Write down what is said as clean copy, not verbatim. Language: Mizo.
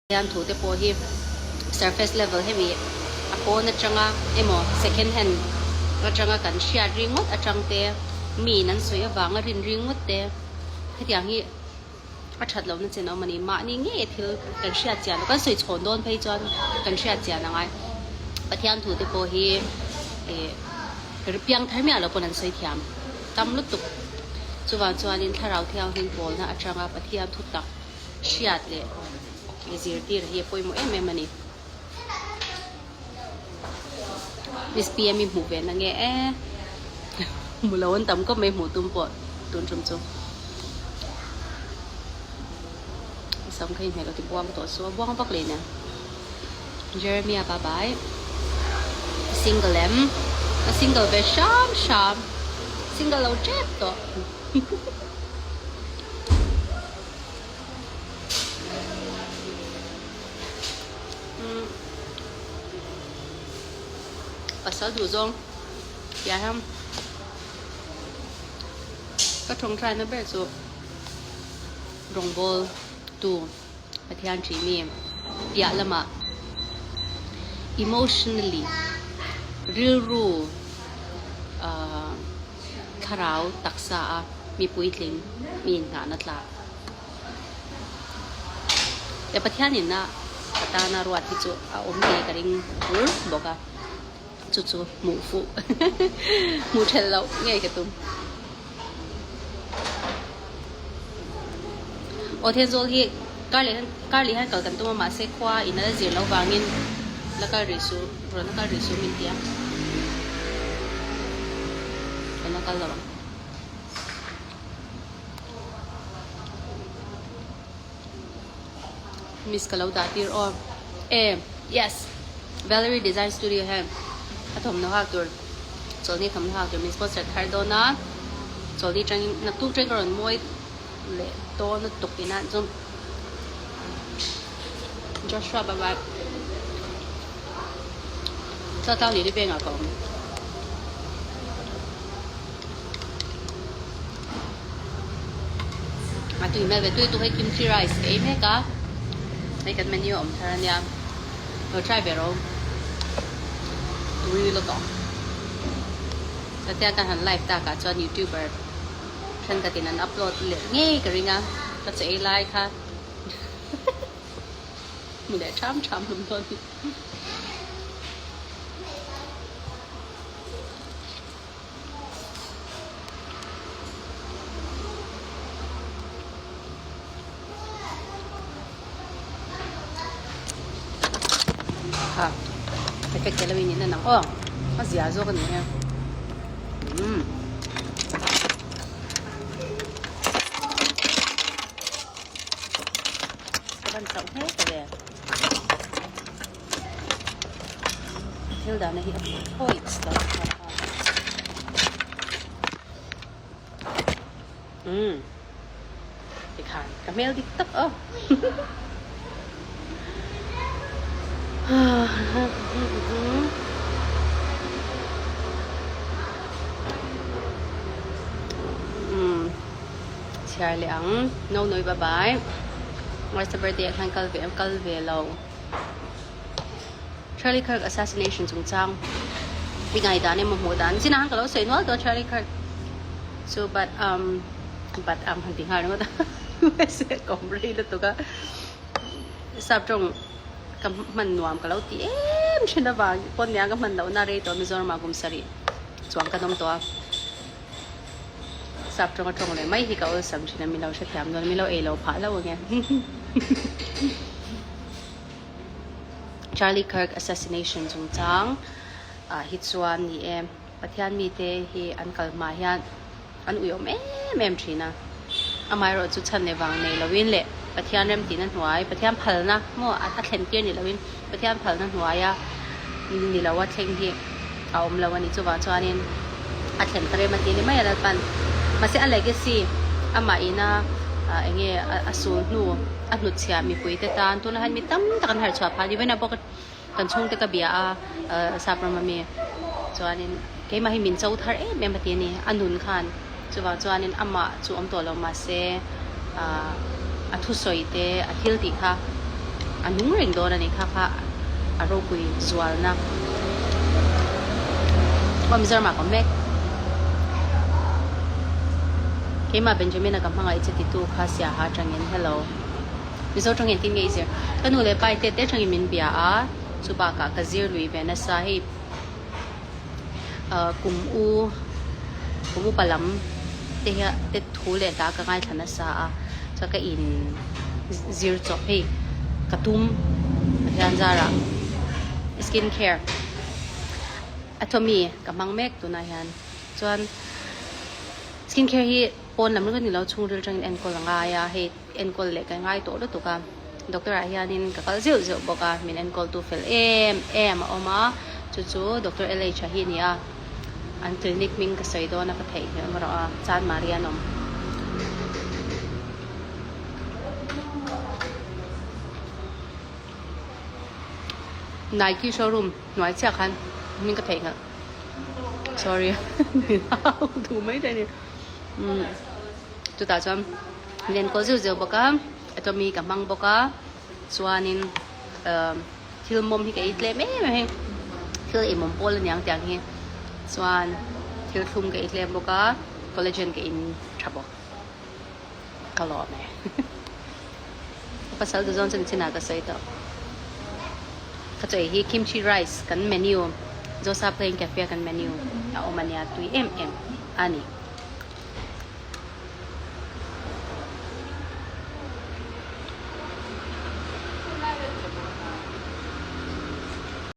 Hian thute pawh hi surface level hemi a pawn atanga emaw second hand atanga kan hriat ringawt atang te, miin an sawi avanga rin ringawt te hetiang hi a that lohna chen a awm a ni. Mahni ngei thil kan hriat chian kan sawi chhawn dawn phei chuan kan hriat chian a ngai. Pathian thute pawh hi ih piang thar miah lo pawn an sawi thiam tam lutuk. Chuvang chuanin Thlarau Thianghlim pawlna atanga Pathian thu tak hriat leh i zirtir hi a pawimawh em em a ni. Miss PM i hmuh ve na nge e hmu lo an tam khawp mai hmuh tum pawh tun tum chu. Sam kha i hmel lo ti buang tawh chu a buang vak leh nen. Jeremia bye bye. Single em? Ka single ve hram hram. Single lo tep tawh. Pasal duh zawng tiah hian ka tawngtai na ber chu rawngbawl tu Pathian ṭih mi piah lamah emotionally rilru ahh thlarau taksa a mi puitling mi inhnahna tlak. He Pathian inna ka tana ruat hi chu a awm ngei ka ring bur bawk a, chu chu hmuh fuh hmuh thelh loh ngei ka tum. Aw Thenzawl hi kar leh kar leh hian kal kan tum a mahse khua in a zir loh vangin la kal rih suh rawn la kal rih suh min ti a, kan la kal lo ang. Miss ka lo dah tir aw. E yes Valerie Design Studio hian a thawmhnaw hak tur chawlhni thawmhnaw hak tur min sponsor thar dawn a chawlhni tangin naktuk tangin ka rawn mawi leh dawn lutuk inah chuan Joshua bye bye Tlatlang lili vengah ka awm. A tui hmel ve tui tuk hei kimchi rice ka ei mek a hei kan menu a awm thar ania lo try ve rawh tui lutuk chutia ka han live tak ah chuan youtuber thenkhat in an upload leh ngei ka ring a ka che ei lai kha hmu leh tham tham hlawm dawn a ni. Ha effect tel lo in in anang aw a zia zawk a ni e umm ka ban chauh hle ta ve. Thil dahna hi a phawi lo umm tikhan ka hmel dik tak aw umm chhiar leh ang no noi bye bye March a birthday ah khan kal ve kal ve lo. Charlie Kirk assassination chungchang i ngaihdan emaw hmuh dan chinah khan ka lo sawi nual tawh a Charlie Kirk chu but um but ang han ti nghal ringawt a USA ka awm rei lutuk a sap tawng ka hman nuam ka lo ti em thin avang pawn nia ka hman lohna rei tawh Mizoram ah kum sarih chuang kan awm tawh a. Sap tawng a tawng leh mai hi ka awlsam thin a, min lo hrethiam dawn a, min lo ei lo phah hlauh ang e. Charlie Kirk assassination chungchang ah hi chuan ni e, Pathian mite hi an kal hma hian an uiawm em em thin a, amaherawh chu chhan leh vang nei loin leh Pathian remtihna hnuai, Pathian phalna maw a thlen tir ni loin Pathian phalna hnuaia ni lo a thleng hi a awm lo a ni. Chuvang chuanin a thlen ka rem a ti a ni mai a Lalpan. Mahse a legacy amah ina eng nge a sul hnu a hnutchhiah mipuite tan tunah hian mi tam tak an harh chhuah phah a ni. Vawiinah pawh kan chhungte ka bia a sap ram ami chuanin keimah hi min cho thar em em a ti a ni. A nun khan chuvang chuanin amah chu awm tawh lo mahse a thusawi te a thil tih kha. A nung reng dawn a ni kha kha a ropui zualna. Aw Mizoramah ka awm mek. Keimah Benjamin-a ka hmangaih che titu kha Siaha atangin hello. Mizo tang engtin nge i zir? Ka nu leh pa i tet te atangin min bia a, chu bakah ka zir lui ve nasa hei kum u kum upa lam te hian te thu leh hla ka ngaithla nasa a, chuan ka in zir chawp hei ka tum Pathian zarah skin care Atomy ka hmang mek tunah hian chuan skin care hi pawn lam ringawt ni lo chhungril atangin enkawl a ngai a hei. Enkawl leh ka ngai tawh lutuk a, doctor ah hianin ka kal zeuh zeuh bawk a, min enkawltu fel em em a awm a, chu chu Doctor LH a hi a ni a, an clinic hming ka sawi dawn a ka theihnghilh erawh a, Chanmari an awm. Nike showroom hnuai chiah khan hming ka theihnghilh, sorry min hau duh mai thei a ni. Chutah chuan min enkawl zeuh zeuh bawk a, atomy ka hmang bawk a, chuanin umm thil mawm hi ka ei tlem em em a hei, thil ei mawm pawl aniang tiang hi, chuan thil thlum ka ei tlem bawk a, collagen ka in tha bawk, ka lawm e. Ka pasal duh zawng chu nichinah ka sawi tawh. Ka chaw ei hi kimchi rice kan menu, Zosa Plain Cafe a kan menu a awm ania tui em em a ni.